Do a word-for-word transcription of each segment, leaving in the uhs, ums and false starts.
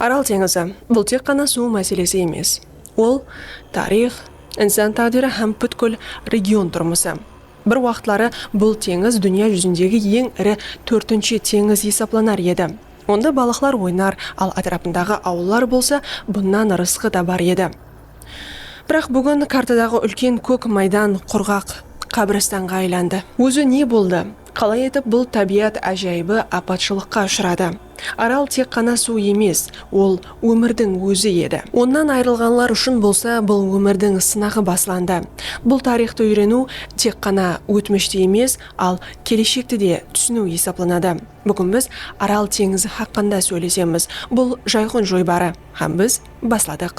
Aral teńizi, bul tek ǵana suw máselesi emes. Ol tariyx, insan táǵdiri hám pútkil region turmısı. Bir waqıtları bul teńiz dúnya júzindegi eń iri tórtinshi teńiz esaplanar edi. Onda balıqlar oynar, al átirapındaǵı awıllar bolsa bunnan ırısqı tabar edi. Biraq búgin kartadaǵı úlken kók maydan qurǵaq qábiristanǵa aylandı. Ózi ne boldı? Qalay etip bul tábiyat ájayıbı apatshılıqqa ushıradı? Aral tek ǵana suw emes, ol ómirdiń ózi edi. Onnan ayırılǵanlar ushın bolsa bul ómirdiń sınaǵı baslandı. Bul tariyxtı úyreniw tek ǵana ótmishti emes, al keleshekti de túsiniw esaplanadı. Búgin biz Aral teńizi haqqında sóylesemiz. Bul Jayhun joybarı hám biz basladıq.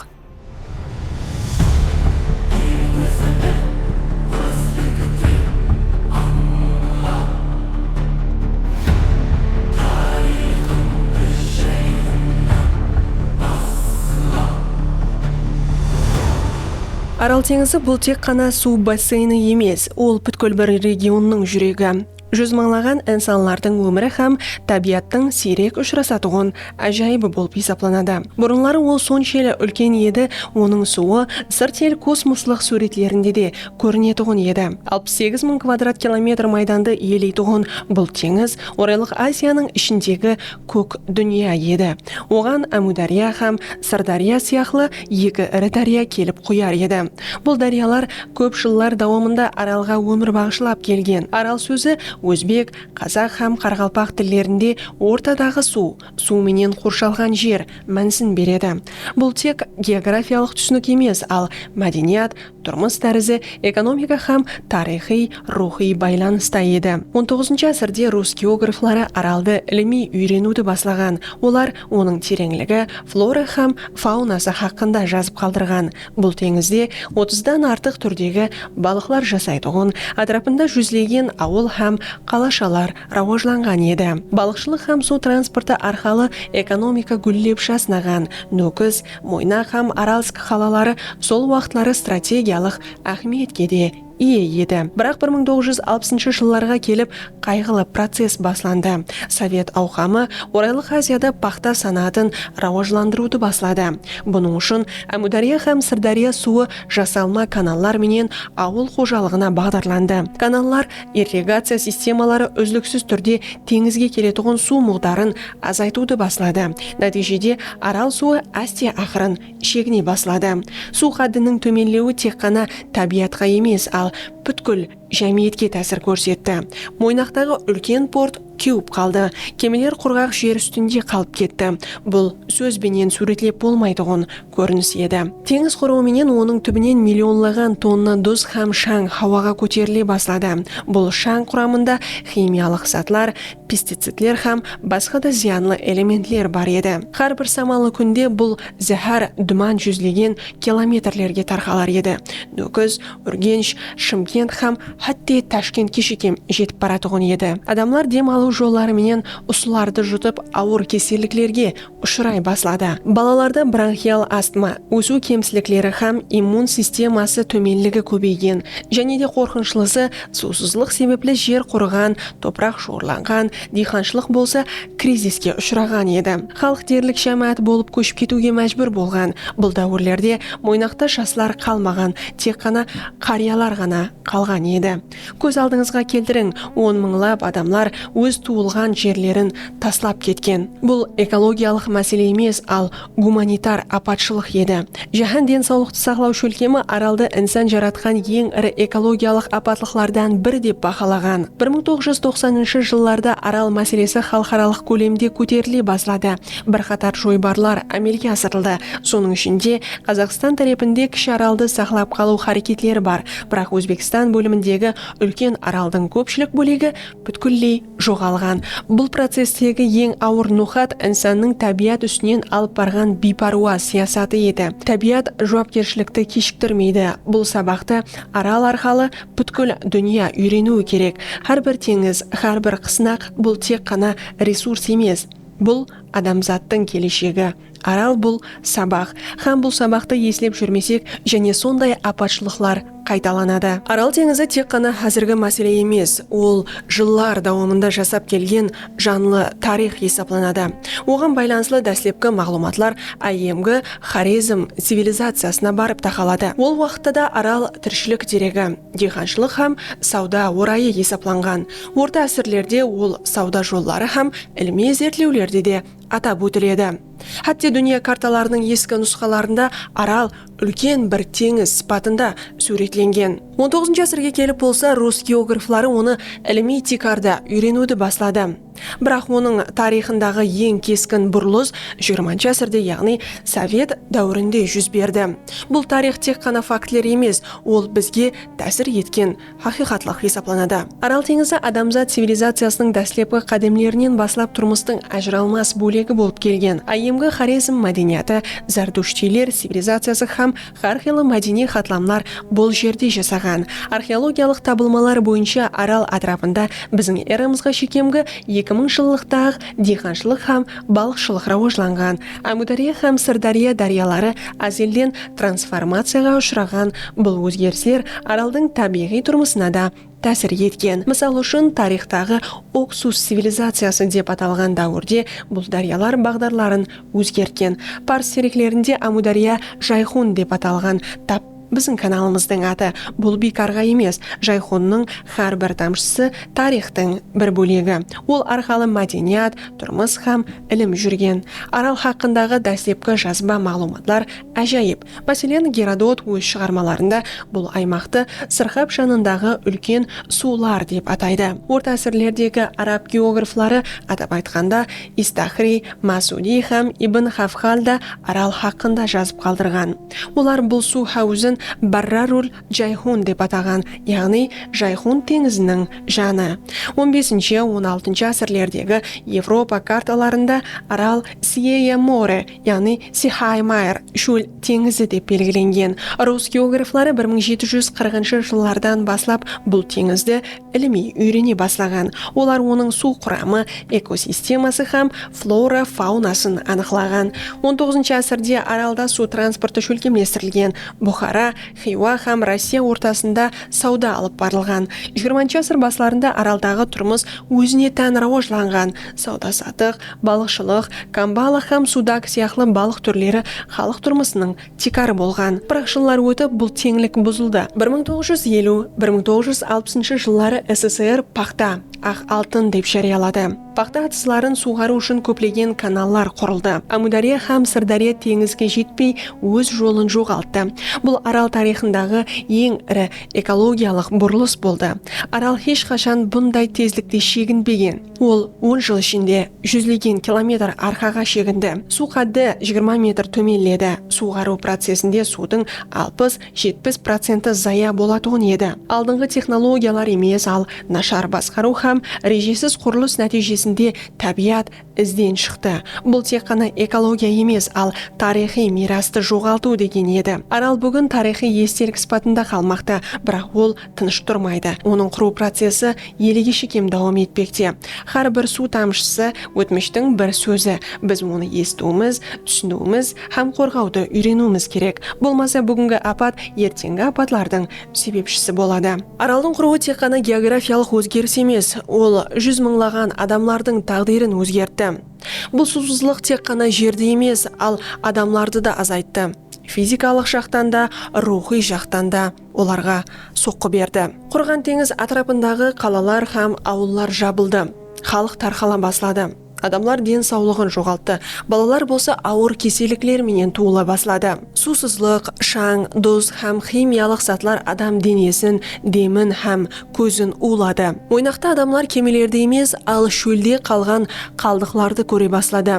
Aral teńizi bul tek ǵana suw basseyni emes, ol pútkil bir regionnıń júregi. Júz mıńlaǵan insanlardıń ómiri hám tábiyattıń siyrek ushırasatuǵın ájayıbı bolıp esaplanadı. Burınları ol sonshelli úlken edi, onıń suwı sırt el kosmoslıq súwretlerinde de kórinetuǵın edi. Alpıs segiz mıń kvadrat kilometr maydandı iyeleytuǵın bul teńiz Oraylıq Aziyanıń ishindegi kók dúnya edi. Oǵan Ámiwdárya hám Sırdárya sıyaqlı eki iri dárya kelip quyar edi. Bul dáryalar kóp jıllar dawamında Aralǵa ómir baǵıshlap kelgen. Aral sózi ózbek, qazaq hám qaraqalpaq tillerinde ortadaǵı suw, suw menen qorshalǵan jer mánisin beredi. Bul tek geografiyalıq túsinik emes, al mádeniyat, turmıs tárizi, ekonomika hám tariyxıy, ruwxıy baylanısta edi. On toǵızınshı ásirde rus geografları Araldı ilimiy úyreniwdi baslaǵan. Olar onıń tereńligi, flora hám faunası haqqında jazıp qaldırǵan. Bul teńizde otızdan artıq túrdegi balıqlar jasaytuǵın, átirapında júzlegen awıl hám qalashalar rawajlanǵan edi. Balıqshılıq hám suw transportı arqalı ekonomika gúllep jasnaǵan. Nókis, Moynaq hám Aralsk qalaları sol waqıtları strategiyalıq áhmiyetke de iye edi. Biraq bir mıń toǵız júz alpısınshı jıllarǵa kelip qayǵılı process baslandı. Sovet Awqamı Oraylıq Aziyada paxta sanaatın rawajlandırıwdı basladı. Bunıń ushın Ámiwdárya hám Sırdárya suwı jasalma kanallar menen awıl xojalıǵına baǵdarlandı. Kanallar irrigaciya sistemaları úzliksiz túrde teńizge keletuǵın suw muǵdarın azaytıwdı basladı. Nátiyjede Aral suwı áste-aqırın shegine basladı. Suw qáddiniń tómenlewi tek ǵana tábiyatqa emes, al pútkil jámiyetke tásir kórsetti. Moynaqtaǵı úlken port kewip qaldı. Kemeler qurǵaq jer ústinde qalıp ketti. Bul sóz benen súwretlep bolmaytuǵın kórinis edi. Teńiz qurıwı menen onıń túbinen millionlaǵan tonna duz hám shań hawaǵa kóterile basladı. Bul shań quramında ximiyalıq zatlar, pesticidler hám basqa da zıyanlı elementler bar edi. Hár bir samallı kúnde bul záhár duman júzlegen kilometrlerge tarqalar edi. Nókis, Úrgensh, Shımkent hám hátte Tashkentke shekem jetip baratuǵın edi. Adamlar dem alıw jolları menen usılardı jutıp, awır keselliklerge ushıray basladı. Balalarda bronxial astma, ósiw kemshilikleri hám immun sisteması tómenligi kóbeygen. Jáne de qorqınıshlısı, suwsızlıq sebepli jer qurıǵan, topıraq shorlanǵan, diyqanshılıq bolsa kriziske ushıraǵan edi. Xalıq derlik jámáát bolıp kóship ketiwge májbúr bolǵan. Bul dáwirlerde Moynaqta jaslar qalmaǵan, tek ǵana qariyalar ǵana qalǵan edi. Kóz aldıńızǵa keltiriń, on mıńlap adamlar óz tuwılǵan jerlerin taslap ketken. Bul ekologiyalıq másele emes, al gumanitar apatshılıq edi. Jáhán densawlıqtı saqlaw shólkemi Araldı insan jaratqan eń iri ekologiyalıq apatlıqlardan biri dep bahalaǵan. Bir mıń toǵız júz toqsanınshı jıllarda Aral máselesi xalıqaralıq kólemde kóterile basladı. Bir qatar joybarlar ámelge asırıldı. Sonıń ishinde, Qazaqstan tárepinde Kishi Araldı saqlap qalıw háreketleri bar. Biraq Ózbekstan bólimindegi Úlken Araldıń kópshilik bólegi pútkilley joǵalǵan. Bul processtegi eń awır noqat insannıń tábiyat ústinen alıp barǵan biypárwa siyasatı edi. Tábiyat juwapkershilikti keshiktirmeydi. Bul sabaqtı Aral arqalı pútkil dúnya úyreniwi kerek. Hár bir teńiz, hár bir qısnaq, bul tek ǵana resurs emes. Bul adamzattıń keleshegi. Aral bul sabaq, hám bul sabaqtı eslep júrmesek, jáne sonday apatshılıqlar qaytalanadı. Aral teńizi tek ǵana házirgi másele emes, ol jıllar dawamında jasap kelgen janlı tariyx esaplanadı. Oǵan baylanıslı dáslepki maǵlıwmatlar áyyemgi Xorezm civilizaciyasına barıp taqaladı. Ol waqıtta da Aral tirishilik deregi, diyqanshılıq hám sawda orayı esaplanǵan. Orta ásirlerde ol sawda jolları hám ilimiy izertlewlerde de atap ótiledi. Hátte dúnya kartalarınıń eski nusqalarında Aral úlken bir teńiz sıpatında súwretlengen. On toǵızınshı ásirge kelip bolsa rus geografları onı ilimiy tiykarda úyreniwdi basladı. Biraq onıń tariyxındaǵı eń keskin burılıs jigirmanshı ásirde, yaǵnıy Sovet dáwirinde júz berdi. Bul tariyx tek ǵana faktler emes, ol bizge tásir etken haqıyqatlıq esaplanadı. Aral teńizi adamzat civilizaciyasınıń dáslepki qádemlerinen baslap turmıstıń ajıralmas bólegi bolıp kelgen. Áyyemgi Xorezm mádeniyatı, zardushtiyler civilizaciyası hám hár qıylı mádeniy qatlamlar bul jerde jasaǵan. Arxeologiyalıq tabılmalar boyınsha Aral átirapında biziń eramızǵa shekemgi eki mıń jıllıqta-aq diyqanshılıq hám balıqshılıq rawajlanǵan. Ámiwdárya hám Sırdárya dáryaları ázelden transformaciyaǵa ushıraǵan. Bul ózgerisler Araldıń tábiyǵıy turmısına da tásir etken. Mısal ushın, tariyxtaǵı Oksus civilizaciyası dep atalǵan dáwirde bul dáryalar baǵdarların ózgertken. Pars tereklerinde Ámiwdárya Jayxun dep atalǵan tap biziń kanalımızdıń atı. Bul biykarǵa emes, Jayxunnıń hár bir tamshısı tariyxtıń bir bólegi. Ol arqalı mádeniyat, turmıs hám ilim júrgen. Aral haqqındaǵı dáslepki jazba maǵlıwmatlar ájayıp. Máselen, Gerodot óz shıǵarmalarında bul aymaqtı sırxap janındaǵı úlken suwlar dep ataydı. Orta ásirlerdegi arab geografları, atap aytqanda, Istahriy, Masudiy hám Ibn Xafxal da Aral haqqında jazıp qaldırǵan. Olar bul suw háwizin Barrarul Jayhun dep ataǵan, yaǵnıy Jayhun teńiziniń janı. On besinshi, on altınshı ásirlerdegi Evropa kartalarında Aral Sieya More, yaǵnıy Sihay Mayr shól teńizi dep belgilengen. Rus geografları bir mıń jeti júz qırqınshı jıllardan baslap bul teńizdi ilimiy úyrene baslaǵan. Olar onıń suw quramı, ekosisteması hám flora-faunasın anıqlaǵan. On toǵızınshı ásirde Aralda suw transportı shólkemlestirilgen. Buxara, Xiywa hám Rossiya ortasında sawda alıp barılǵan. Jigirmanshı ásir baslarında Araldaǵı turmıs ózine tán rawajlanǵan. Sawda-satıq, balıqshılıq, kambala hám sudak sıyaqlı balıq túrleri xalıq turmısınıń tiykarı bolǵan. Biraq jıllar ótip, bul teńlik buzıldı. Bir mıń toǵız júz eliw, bir mıń toǵız júz alpısınshı jılları S S R paxta, aq altın dep járiyaladı. Paxta atızların suwǵarıw ushın kóplegen kanallar qurıldı. Ámiwdárya hám Sırdárya teńizge jetpey, óz jolın joǵalttı. Bul Aral tariyxındaǵı eń iri ekologiyalıq burılıs boldı. Aral hesh qashan bunday tezlikte sheginbegen. Ol on jıl ishinde júzlegen kilometr arqaǵa shegindi. Suw qáddi jigirma metr tómenledi. Suwǵarıw procesinde suwdıń alpıs, jetpis procenti zaya bolatuǵın edi. Aldınǵı texnologiyalar emes, al nashar basqarıw hám rejesiz qurılıs nátiyjesinde tábiyat izden shıqtı. Bul tek ǵana ekologiya emes, al tariyxıy miyrastı joǵaltıw degeni edi. Aral búgin tariyxıy estelik sıpatında qalmaqta, biraq ol tınısh turmaydı. Onıń qurıw procesi elege shekem dawam etpekte. Hár bir suw tamshısı ótmishtiń bir sózi. Biz onı esitiwimiz, túsiniwimiz hám qorǵawdı úyreniwimiz kerek. Bolmasa, búgingi apat erteńgi apatlardıń sebepshisi boladı. Araldıń qurıwı tek ǵana geografiyalıq ózgeris emes, ol júz mıńlaǵan adamlardıń táǵdirin ózgertti. Bul suwsızlıq tek ǵana jerdi emes, al adamlardı da azayttı. Fizikalıq jaqtan da, ruwxıy jaqtan da olarǵa soqqı berdi. Qurıǵan teńiz átirapındaǵı qalalar hám awıllar jabıldı. Xalıq tarqala basladı. Adamlar densawlıǵın joǵalttı. Balalar bolsa awır kesellikler menen tuwıla basladı. Suwsızlıq, shań, duz hám ximiyalıq zatlar adam denesin, demin hám kózin uwladı. Oynaqta adamlar kemelerde emes, al shólde qalǵan qaldıqlardı kóre basladı.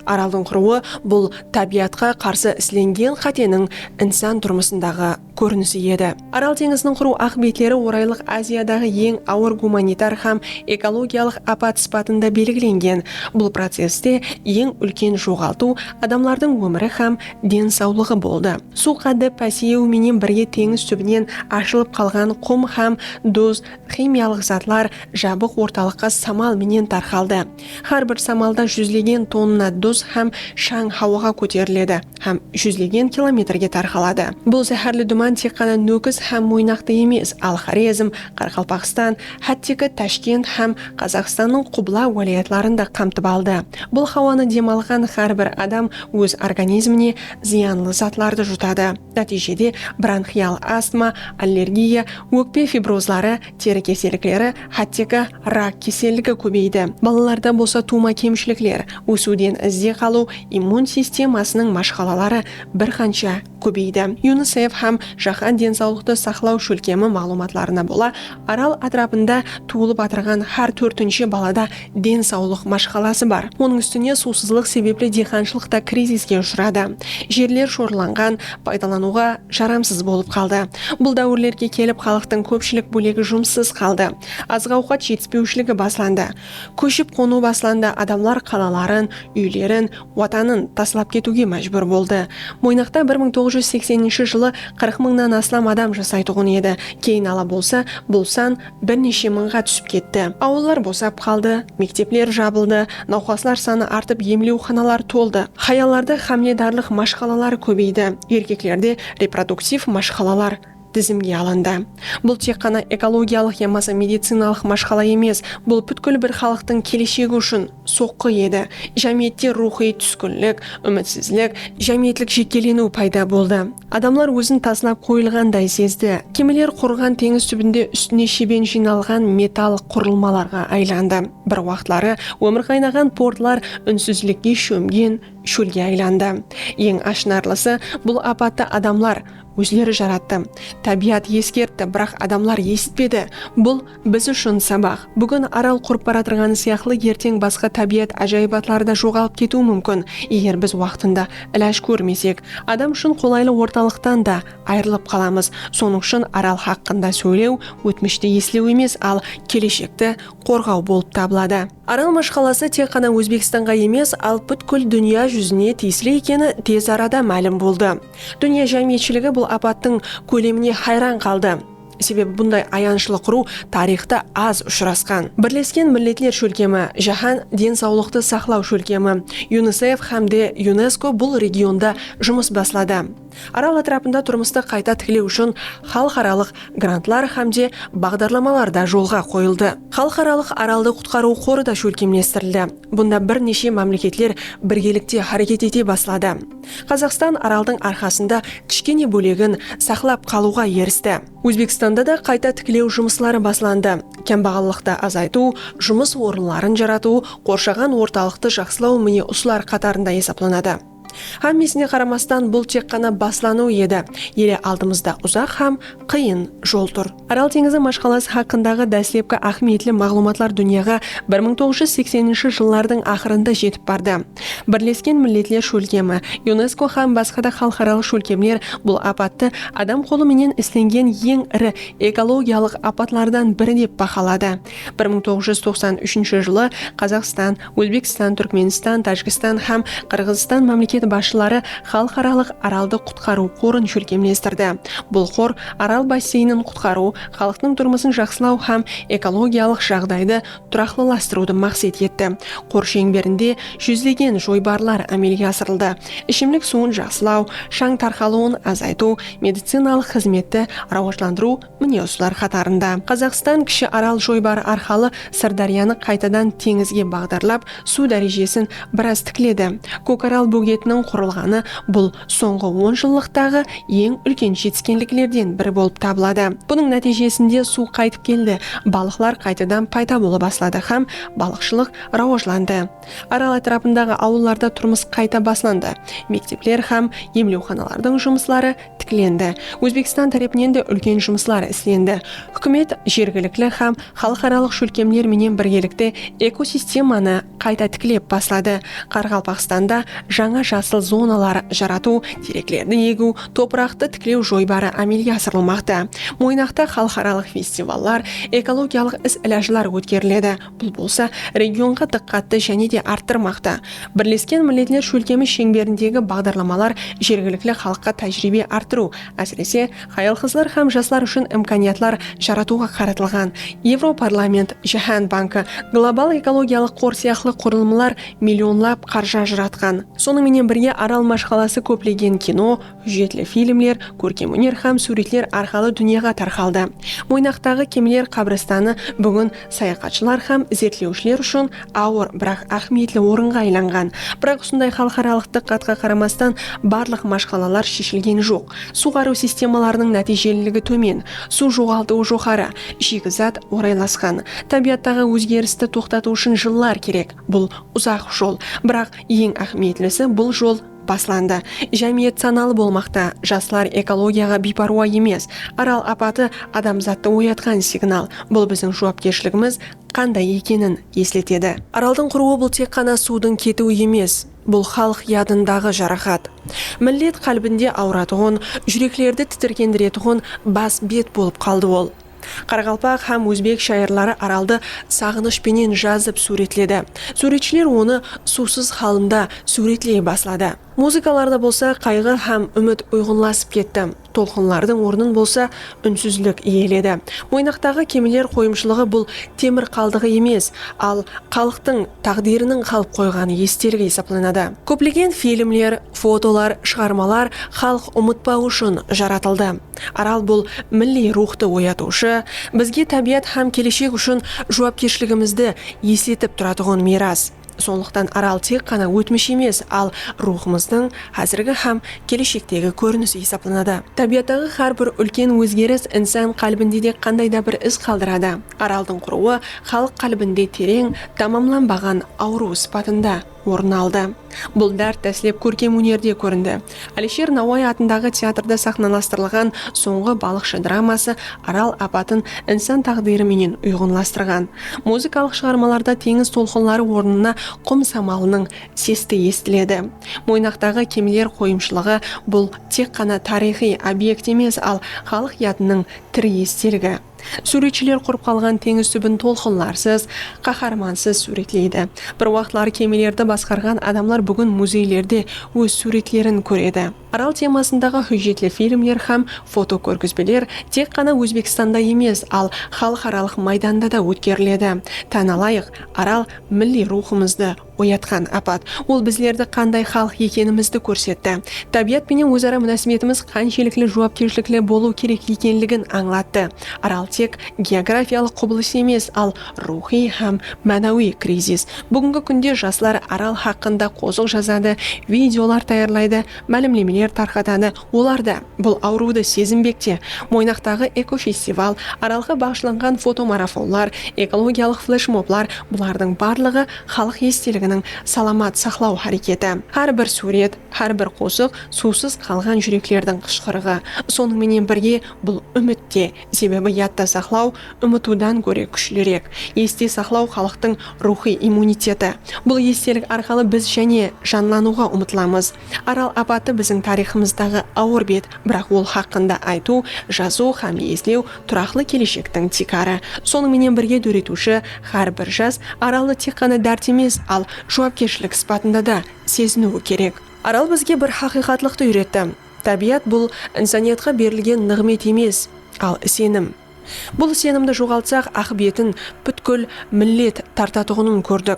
Araldıń qurıwı bul tábiyatqa qarsı islengen qáteniń insan turmısındaǵı kórinisi edi. Aral teńiziniń qurıw aqıbetleri Oraylıq Aziyadaǵı eń awır gumanitar hám ekologiyalıq apat sıpatında belgilengen. Bul processte eń úlken joǵaltıw adamlardıń ómiri hám densawlıǵı boldı. Suw qáddi páseyiwi menen birge teńiz túbinen ashılıp qalǵan qum hám duz, ximiyalıq zatlar jabıq ortalıqqa samal menen tarqaldı. Hár bir samalda júzlegen tonna duz hám shań hawaǵa kóteriledi hám júzlegen kilometrge tarqaladı. Bul záhárli duman tek ǵana Nókis hám Moynaqtı emes, al Xorezm, Qaraqalpaqstan, hátteki Tashkent hám Qazaqstannıń qubla wálayatların da qamtıp aldı. Bul hawanı dem alǵan hár bir adam óz organizmine zıyanlı zatlardı jutadı. Nátiyjede bronxial astma, allergiya, ókpe fibrozları, teri kesellikleri, hátteki rak keselligi kóbeydi. Balalarda bolsa tuwma kemshilikler, ósiwden izde qalıw, immun sistemasınıń mashqalaları bir qansha kóbeydi. Yunisef hám Jáhán densawlıqtı saqlaw shólkemi maǵlıwmatlarına bola, Aral átirapında tuwılıp atırǵan hár tórtinshi balada densawlıq mashqalası bar. Onıń ústine suwsızlıq sebepli diyqanshılıq ta kriziske ushıradı. Jerler shorlanǵan, paydalanıwǵa jaramsız bolıp qaldı. Bul dáwirlerge kelip, xalıqtıń kópshilik bólegi jumıssız qaldı. Azıq-awqat jetispewshiligi baslandı. Kóship-qonıw baslandı, adamlar qalaların, úylerin, watanın taslap ketiwge májbúr boldı. Moynaqta bir mıń toǵız júz sekseninshi jılı qırq mıńnan aslam adam jasaytuǵın edi. Keyin ala bolsa bul san bir neshe mıńǵa túsip ketti. Awıllar bosap qaldı, mektepler jabıldı, nawqaslar sanı artıp emlewxanalar toldı. Hayallarda hámiledarlıq mashqalaları kóbeydi, erkeklerde reproduktiv mashqalalar dizimge alındı. Bul tek ǵana ekologiyalıq yamasa medicinalıq mashqala emes, bul pútkil bir xalıqtıń keleshegi ushın soqqı edi. Jámiyette ruwxıy túskinlik, úmitsizlik, jámiyetlik jekkeleniw payda boldı. Adamlar ózin taslap qoyılǵanday sezdi. Kemeler qurıǵan teńiz túbinde ústine sheben jıynalǵan metall qurılmalarǵa aylandı. Bir waqıtları ómir qaynaǵan portlar únsizlikke shómgen shólge aylandı. Eń ashınarlısı, bul apattı adamlar ózleri jarattı. Tábiyat eskertti, biraq adamlar esitpedi. Bul biz ushın sabaq. Búgin Aral qurıp baratırǵanı sıyaqlı, erteń basqa tábiyat ájayıbatları da joǵalıp ketiwi múmkin, eger biz waqtında ilaj kórmesek. Adam ushın qolaylı ortalıqtan da ayırılıp qalamız. Sonıń ushın Aral haqqında sóylew ótmishti eslew emes, al keleshekti qorǵaw bolıp tabıladı. Aral mashqalası tek ǵana Ózbekstanǵa emes, al pútkil dúnya júzine tiyisli ekeni tez arada málim boldı. Dúnya jámiyetshiligi bul apattıń kólemine hayran qaldı. Sebebi bunday ayanıshlı qurıw tariyxta az ushırasqan. Birlesken Milletler Shólkemi, Jáhán densawlıqtı saqlaw shólkemi, Yunisef hám de Yunesko bul regionda jumıs basladı. Aral átirapında turmıstı qayta tiklew ushın xalıqaralıq grantlar hám de baǵdarlamalar da jolǵa qoyıldı. Xalıqaralıq Araldı qutqarıw qorı da shólkemlestirildi. Bunda bir neshe mámleketler birgelikte háreket ete basladı. Qazaqstan Araldıń arqasında kishkene bólegin saqlap qalıwǵa eristi. Ózbekstanda da qayta tiklew jumısları baslandı. Kembaǵallıqtı azaytıw, jumıs orınların jaratıw, qorshaǵan ortalıqtı jaqsılaw mine usılar qatarında esaplanadı. Hámmesine qaramastan, bul tek ǵana baslanıw edi. Ele aldımızda uzaq hám qıyın jol tur. Aral teńizi mashqalası haqqındaǵı dáslepki áhmiyetli maǵlıwmatlar dúnyaǵa bir mıń toǵız júz sekseninshi jıllardıń aqırında jetip bardı. Birlesken Milletler Shólkemi, Yunesko hám basqa da xalıqaralıq shólkemler bul apattı adam qolı menen islengen eń iri ekologiyalıq apatlardan biri dep bahaladı. Bir mıń toǵız júz toqsan úshinshi jılı Qazaqstan, Ózbekstan, Túrkmenstan, Tájikstan hám Qırǵızstan mámleket basshıları Xalıqaralıq Araldı qutqarıw qorın shólkemlestirdi. Bul qor Aral basseynin qutqarıw, xalıqtıń turmısın jaqsılaw hám ekologiyalıq jaǵdaydı turaqlılastırıwdı maqset etti. Qor sheńberinde júzlegen joybarlar ámelge asırıldı. Ishimlik suwın jaqsılaw, shań tarqalıwın azaytıw, medicinalıq xızmetti rawajlandırıw, mine usılar qatarında. Qazaqstan Kishi Aral joybarı arqalı Sırdáryanı qaytadan teńizge baǵdarlap, suw dárejesin biraz tikledi. Kókaral bógetiniń qurılǵanı bul sońǵı on jıllıqtaǵı eń úlken jetiskenliklerden biri bolıp tabıladı. Bunıń nátiyjesinde suw qaytıp keldi, balıqlar qaytadan payda bola basladı hám balıqshılıq rawajlandı. Aral átirapındaǵı awıllarda turmıs qayta baslandı. Mektepler hám emlewxanalardıń jumısları tiklendi. Ózbekstan tárepinen de úlken jumıslar islendi. Húkimet jergilikli hám xalıqaralıq shólkemler menen birgelikte ekosistemanı qayta tiklep basladı. Qaraqalpaqstanda jańa jas Jasıl zonalar jaratıw, tereklerdi egiw, topıraqtı tiklew joybarı ámelge asırılmaqta. Moynaqta xalıqaralıq festivallar, ekologiyalıq is-ilajlar ótkeriledi. Bul bolsa regionǵa dıqqattı jáne de arttırmaqta. Birlesken Milletler Shólkemi sheńberindegi baǵdarlamalar jergilikli xalıqqa tájiriybe arttırıw, ásirese, hayal-qızlar hám jaslar ushın imkaniyatlar jaratıwǵa qaratılǵan. Evroparlament, Jáhán banki, Global ekologiyalıq qor sıyaqlı qurılımlar millionlap qarjı ajıratqan. Sonıń menen birge, Aral mashqalası kóplegen kino, hújjetli filmler, kórkem óner hám súwretler arqalı dúnyaǵa tarqaldı. Moynaqtaǵı kemiler qábiristanı búgin sayaxatshılar hám izertlewshiler ushın awır, biraq áhmiyetli orınǵa aylanǵan. Biraq usınday xalıqaralıq dıqqatqa qaramastan, barlıq mashqalalar sheshilgen joq. Suwǵarıw sistemalarınıń nátiyjeliligi tómen, suw joǵaltıwı joqarı, shiyki zat oraylasqan. Tábiyattaǵı ózgeristi toqtatıw ushın jıllar kerek. Bul uzaq jol. Biraq eń áhmiyetlisi, bul jol baslandı. Jámiyet sanalı bolmaqta, jaslar ekologiyaǵa biypárwa emes. Aral apatı adamzattı oyatqan signal. Bul biziń juwapkershiligimiz qanday ekenin esletedi. Araldıń qurıwı bul tek ǵana suwdıń ketiwi emes, bul xalıq yadındaǵı jaraqat. Millet qálbinde awıratuǵın, júreklerdi titirkendiretuǵın bas bet bolıp qaldı ol. Qaraqalpaq hám ózbek shayırları Araldı saǵınısh penen jazıp súwretledi. Súwretshiler onı suwsız halında súwretley basladı. Muzıkalarda bolsa qayǵı hám úmit uyǵınlasıp ketti. Tolqınlardıń ornın bolsa únsizlik iyeledi. Moynaqtaǵı kemiler qoyımshılıǵı bul temir qaldıǵı emes, al xalıqtıń táǵdiriniń qalıp qoyǵan esteligi esaplanadı. Kóplegen filmler, fotolar, shıǵarmalar xalıq umıtpawı ushın jaratıldı. Aral bul milliy ruwxtı oyatıwshı, bizge tábiyat hám keleshek ushın juwapkershiligimizdi esletip turatuǵın miyras. Sonlıqtan Aral tek ǵana ótmish emes, al ruwxımızdıń házirgi hám keleshektegi kórinisi esaplanadı. Tábiyattaǵı hár bir úlken ózgeris insan qálbinde de qanday da bir iz qaldıradı. Araldıń qurıwı xalıq qálbinde tereń, tamamlanbaǵan awırıw sıpatında orın aldı. Bul dárt dáslep kórkem ónerde kórindi. Alisher Nawayı atındaǵı teatrda saxnalastırılǵan Sońǵı balıqshı draması Aral apatın insan táǵdiri menen uyǵınlastırǵan. Muzıkalıq shıǵarmalarda teńiz tolqınları ornına qum samalınıń sesti esitiledi. Moynaqtaǵı kemiler qoyımshılıǵı bul tek ǵana tariyxıy obyekt emes, al xalıq yadınıń tiri esteligi. Súwretshiler qurıp qalǵan teńiz túbin tolqınlarsız, qaharmansız súwretleydi. Bir waqıtları kemilerdi basqarǵan adamlar búgin muzeylerde óz súwretlerin kóredi. Aral temasındaǵı hújjetli filmler hám fotokórgizbeler tek ǵana Ózbekstanda emes, al xalıqaralıq maydanda da ótkeriledi. Tán alayıq, Aral milliy ruwxımızdı oyatqan apat. Ol bizlerdi qanday xalıq ekenimizdi kórsetti. Tábiyat penen óz-ara múnásibetimiz qanshelikli juwapkershilikli bolıw kerek ekenligin ańlattı. Aral tek geografiyalıq qubılıs emes, al ruwxıy hám mánawiy krizis. Búgingi kúnde jaslar Aral haqqında qosıq jazadı, videolar tayarlaydı, málimlemeler tarqatadı. Olar da bul awırıwdı sezinbekte. Moynaqtaǵı ekofestival, Aralǵa baǵıshlanǵan fotomarafonlar, ekologiyalıq fleshmoblar, bulardıń barlıǵı xalıq esteliginiń salamat saqlaw háreketi. Hár bir súwret, hár bir qosıq suwsız qalǵan júreklerdiń qıshqırıǵı. Sonıń menen birge, bul úmit te. Sebebi yadta saqlaw umıtıwdan góre kúshlirek. Este saqlaw xalıqtıń ruwxıy immuniteti. Bul estelik arqalı biz jáne janlanıwǵa umıtılamız. Aral apatı biziń tariyxımızdaǵı awır bet, biraq ol haqqında aytıw, jazıw hám eslew turaqlı keleshektiń tiykarı. Sonıń menen birge, dóretiwshi hár bir jas Araldı tek ǵana dárt emes, al juwapkershilik sıpatında da seziniwi kerek. Aral bizge bir haqıyqatlıqtı úyretti. Tábiyat bul insaniyatqa berilgen nıǵmet emes, al isenim. Bul isenimdi joǵaltsaq, aqıbetin pútkil millet tartatuǵının kórdik.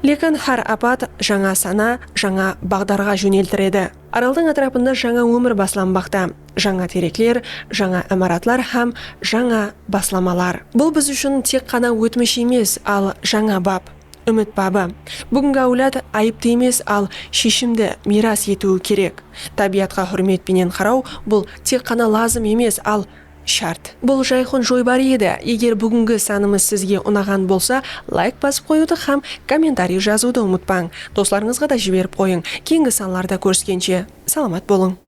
Lekin hár apat jańa sana, jańa baǵdarǵa jóneltiredi. Araldıń átirapında jańa ómir baslanbaqta. Jańa terekler, jańa imaratlar hám jańa baslamalar. Bul biz ushın tek ǵana ótmish emes, al jańa bap. Úmit babı. Búgingi áwlad ayıptı emes, al sheshimdi miyras etiwi kerek. Tábiyatqa húrmet penen qaraw, bul tek ǵana lazım emes, al shárt. Bul Jayxun joybarı edi. Eger búgingi sanımız sizge unaǵan bolsa, layk basıp qoyıwdı hám kommentariy jazıwdı umıtpań. Doslarıńızǵa da jiberip qoyıń. Keyingi sanlarda kóriskenshe, salamat bolıń!